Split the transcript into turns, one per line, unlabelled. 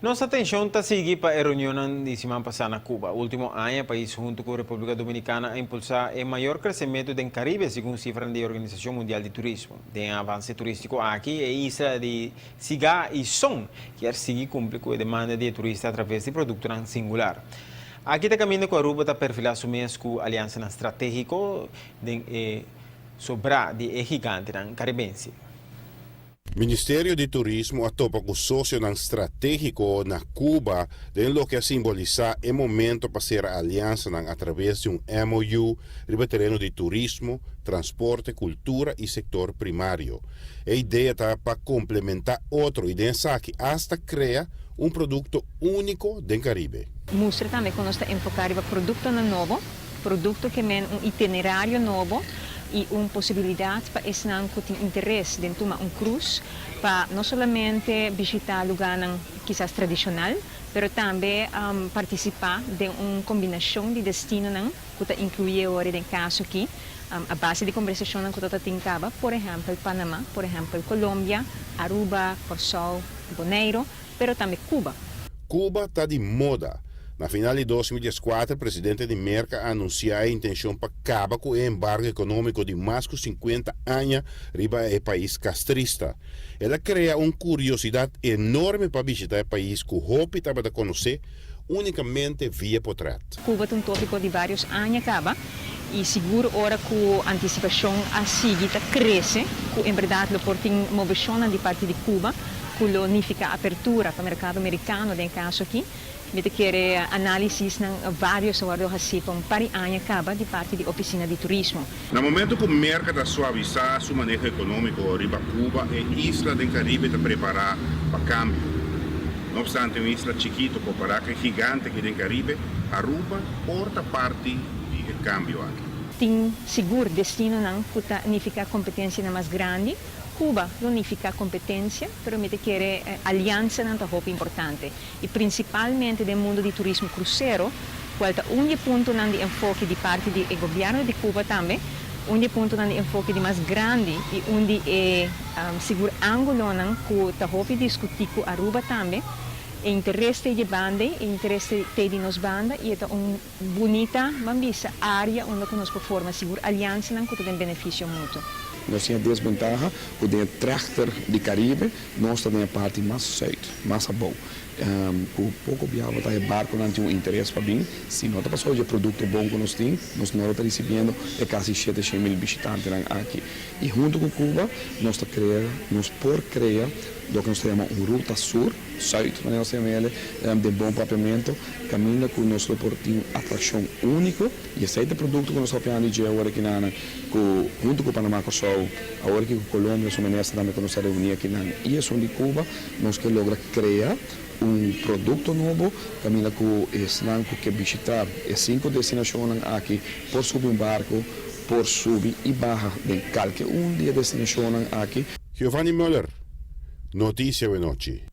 Nos atencion ta sigui pa e reunion di siman pasa na Cuba. Ultimo aña, e pais hunto cu Republica Dominicana a impulsa e mayor crecemento den Caribe, segun cifra di Organisacion Mundial di Turismo. Den avance turistico aki, e isla di Cigar y Son kier sigui cumpli cu e demanda di turista a traves di producto singular. Aki ta caminda cu Aruba ta perfila su mes cu aliansa strategico den e sombra di e gigante caribense.
Ministerio di Turismo a topa cu socio strategico na Cuba, den loke a simbolisa e momento pa sera aliansa a traves di un MOU riba tereno di turismo, transporte, cultura y sector primario. E idea ta pa complementa otro y den esaki hasta crea un producto unico den Caribe.
Mustra tambe cu nos ta enfoca riba producto nobo, producto kiermen un itinerario nobo y un posibilidad pa esnan cu tin interes di tuma un cruise pa no solamente bishita lugar kisas tradicional, pero tambe participa den un combinacion di destino cu ta inclui awor den caso aki, a base di combersacion cu ta tin caba, por ehempel Panama, por ehempel Colombia, Aruba, Corsou, Bonaire, pero tambe Cuba.
Cuba ta di moda. Na final di 2014, presidente di Merca a anuncia e intencion pa caba cu e embargo economico di mas di 50 aña riba e pais castrista. El a crea un curiosidad enorme pa bishita e pais cu hopi tabata conoce unicamente via portret.
Cuba ta un topico di varios aña caba y sigur ora cu anticipacion a sigui ta crece, cu en berdad lo por tin movecion di parti di Cuba, cu lo significa apertura pa e mercado americano den caso aki. Mi ta kere analisis nan varios a wordo haci pa un par di aña caba di parti di oficina di turismo.
Na momento cu Merca ta suavisa su maneho economico riba Cuba, e isla di Caribe ta prepara pa cambio. No obstante, un isla chikito compara cu e gigante aki den Caribe, Aruba por ta parti di e cambio aki.
Tin sigur destino nan cu ta significa competencia mas grandi. Cuba no significa competencia, pero mi ta kere aliansa nan ta hopi importante. Y principalmente den mundo di turismo crucero, cual ta un punto nan di enfoke di parti di gobierno di Cuba tambe, un di punto nan di enfoke di mas grandi y un di e sigur angulo nan cu ta hopi discuti cu Aruba tambe, e interes di banda, e interes di nos banda y ta un bunita, ban bisa, area unda cu nos por forma sigur aliansa nan cu tin beneficio mutuo.
Nos tin desbentaha cu den trechter di Caribe, nos ta den parti mas zuid, mas abou. Cu poco biaha ta e barco nan tin un interes pa bin, si no ta pasobra e producto bon cu nos tin, nos no ta recibiendo e casi 700 mil bishitante nan aki. Y hunto cu Cuba, nos ta crea, nos por crea, loke nos ta yama un ruta sur, zuid, manera nos ta yama di bon papiamento, caminda cu nos por tin atraccion unico, y esey ta e producto cu nos ta papiando di awor aki nan, cu hunto cu Panama, Corsou, awor aki cu Colombia, su minister tambe cu nos a reuni aki nan, y esun di Cuba, nos kier logra crea un producto nobo, caminda cu esnan cu kier bishita e cinco destinacion aki, por subi un barco, por subi y baha den cualke un di e destinacion aki.
Giovanni Muller, Noticia Nochi.